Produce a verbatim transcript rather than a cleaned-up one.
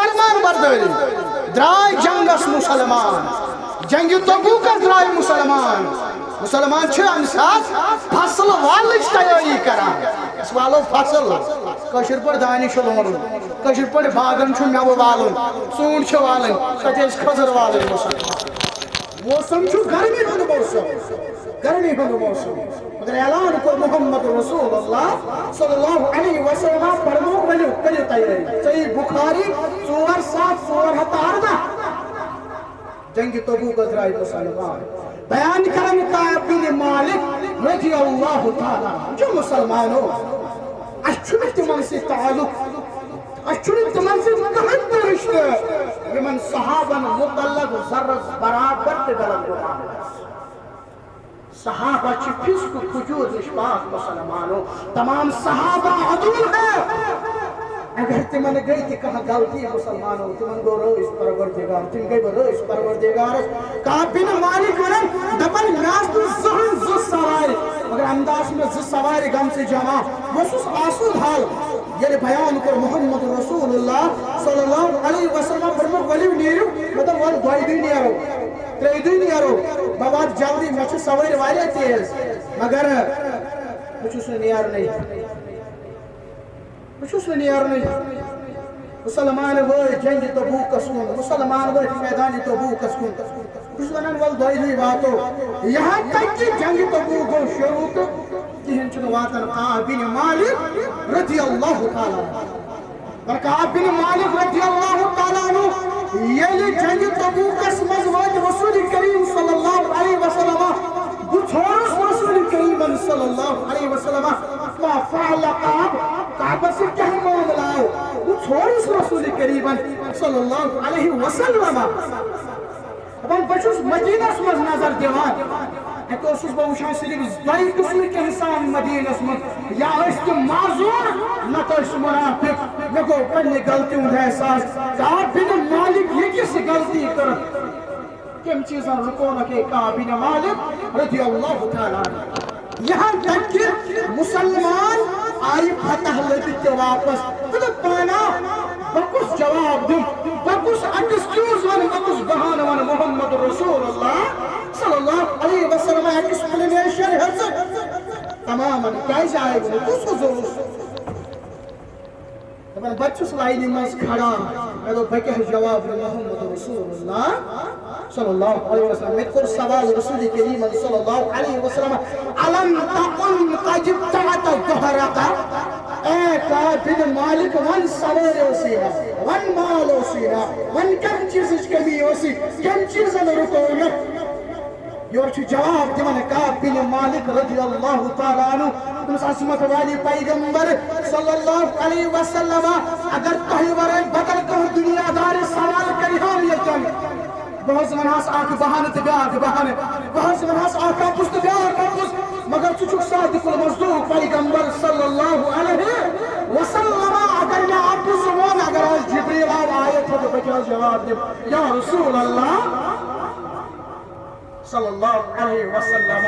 فرمان بردٲری، درٛاے جنگس مسلمان، جنگِ تبوکس درٛاے مسلمان۔ مسلمان چھِ امہِ ساتہٕ فصل والٕچ تیٲری کران۔ أسۍ والو فصل، کٲشِر پٲٹھۍ دانہِ چھُ لونُن، کٲشِر پٲٹھۍ باغن چھُ مٮ۪وٕ والُن، ژوٗنٛٹھۍ چھِ والٕنۍ، تَتہِ ٲسۍ کھٔزٕر والٕنۍ مسلمان۔ موسم چھُ گرمی ہُنٛد موسم، گرمی ہُنٛد موسم۔ مگر اعلان کوٚر محمد رسول اللہ صلی اللہ علیہ وسلم، فرموو، ؤلِو، کٔرِو تیٲری۔ صحیح بخاری، ژور ساس ژور ہتھ تہٕ ارداہ۔ جنگِ تبوکس درٛاے مسلمان۔ بیان کران کعب بن مالک رضی اللہ تعالیٰ عنہ، جو مسلمانو، اَسہِ چھُنہٕ تِمن سۭتۍ تعلق، اَسہِ چھُنہٕ تِمن سۭتۍ کٕہٕنۍ تہِ رشتہٕ، یِمن صحابن متعلق ذرس برابر تہِ غلط گُمان آسہِ۔ صحابہ چھِ فسق و فجور نش پاک مسلمانو، تمام صحابہ عدول ہیں۔ اگر تمن گئی تہِ کانٛہہ غلطی مسلمانو، تمن گوٚو رٲضۍ پروردگار، تم گٔے رٲضۍ پروردگارس۔ کعب بن مالک ونان، دپان، مےٚ آسہٕ نہٕ زٕہٕنۍ زٕ سوارِ، مگر امہِ دۄہ آسہٕ مےٚ زٕ سوارِ گٔمژٕ جمع۔ بہٕ اوسُس آسوٗدٕ حال۔ ییٚلہِ بیان کوٚر محمد رسول اللہ صلی اللہ علیہ وسلم، فرمووُکھ، ؤلِو نیٖرِو، مےٚ دوٚپ، وَلہٕ دۄیہِ دُہۍ نیرو۔ ترٛیٚیہِ دُہۍ نیرو، بہٕ واتہٕ جلدی، مےٚ چھِ سوٲرۍ واریاہ تیز، مگر بہٕ چھُس نہٕ نیرنٕے، بہٕ چھُس نہٕ نیرنٕے۔ مُسلمان وٲتۍ جنگِ تبوکس کُن، مُسلمان وٲتۍ میدانِ تبوکس کُن۔ بہٕ چھُس وَنان، وَلہٕ دۄیہِ دُہۍ واتو۔ یہاں تک کہ جنگِ تبوک گوٚو شروع تہٕ کِہیٖنۍ چھُنہٕ واتان۔ کعب بن مالک رضی اللہ تعالیٰ عنہ۔ اور کعب بن مالک رضی اللہ تعالیٰ عنہ ییٚلہِ جنگِ تبوکس منٛز وٲتۍ رسول کریم صلی اللہ علیہ وسلم، بہٕ ژھورُس رسول کریمن صلی اللہ علیہ وسلم، ما فعل کعب، کعبس سۭتۍ کیٛاہ معاملہٕ آو؟ بہٕ ژھورُس رسول کریمن صلی اللہ علیہ وسلم۔ دپان، بہٕ چھُس مدینس منٛز نظر دِوان، اتہِ اوسُس بہٕ وٕچھان صرف دۄیہِ قٕسمٕکۍ انسان مدینس منٛز، یا ٲسۍ تِم معذور، نتہٕ ٲسۍ منافق۔ مےٚ گوٚو پننہِ غلطی ہُنٛد احساس۔ کعب بن مالک یہِ کِژھ غلطی کٔر؟ کٔمۍ چیٖزن رُکونکھ ہے کعب بن مالک رضی اللہ تعالیٰ عنہ؟ یہاں تک کہ مسلمان آیہِ فتح لٔبِتھ تہِ واپس۔ تہٕ پانا بہٕ کُس جواب دِمہٕ؟ بہٕ کُس excuse ونہٕ؟ بہٕ کُس بہانہٕ ونہٕ؟ محمد رسول اللہ صلی اللہ علیہ وسلم explanation ہیٚژ تمامن، کیازِ آیہِ نہٕ؟ کُس حضور اوس؟ دپان، بہٕ چھُس لاینہِ منٛز کھڑا، مےٚ دوٚپ، بہٕ کیٛاہ جواب دِمہٕ محمد رسول اللہ صلی اللہ علیہ وسلم؟ مےٚ تہِ کوٚر سوال رسول کریمن صلی اللہ علیہ وسلم، الم تکن قد ابتعت ظہرک؟ اے کعب بن مالک، وَن سوٲرۍ اوسُے نا، وَن مال اوسُے نا، وَن کَمہِ چیٖزٕچ کٔمی ٲسٕے، کَمہِ چیٖزَن رُکوونَکھ؟ یورٕ چھُ جواب دِوان کعب بن مالک رضی اللہ تعالیٰ عنہ، تٔمِس عظمت والی پیغمبر صلی اللہ علیہ وسلم، اگر تۄہہِ ورٲے بدل کانٛہہ دُنیا دار سوال کرِ ہا ییٚتٮ۪ن، بہٕ حظ ونہس اکھ بہانہٕ تہٕ بیاکھ بہانہٕ، بہٕ حظ ونہس اکھ اپُز تہٕ بیاکھ اپُز، مگر ژٕ چھُکھ صادق المصدوق پیغمبر صلی اللہ علیہ وسلم۔ اگر مےٚ اپُز ووٚن، اگر حظ جبریل آو آیت ہیٚتھ، بہٕ کیٛاہ جواب دِمہٕ؟ یا رسول اللہ صلی اللہ علیہ وسلم۔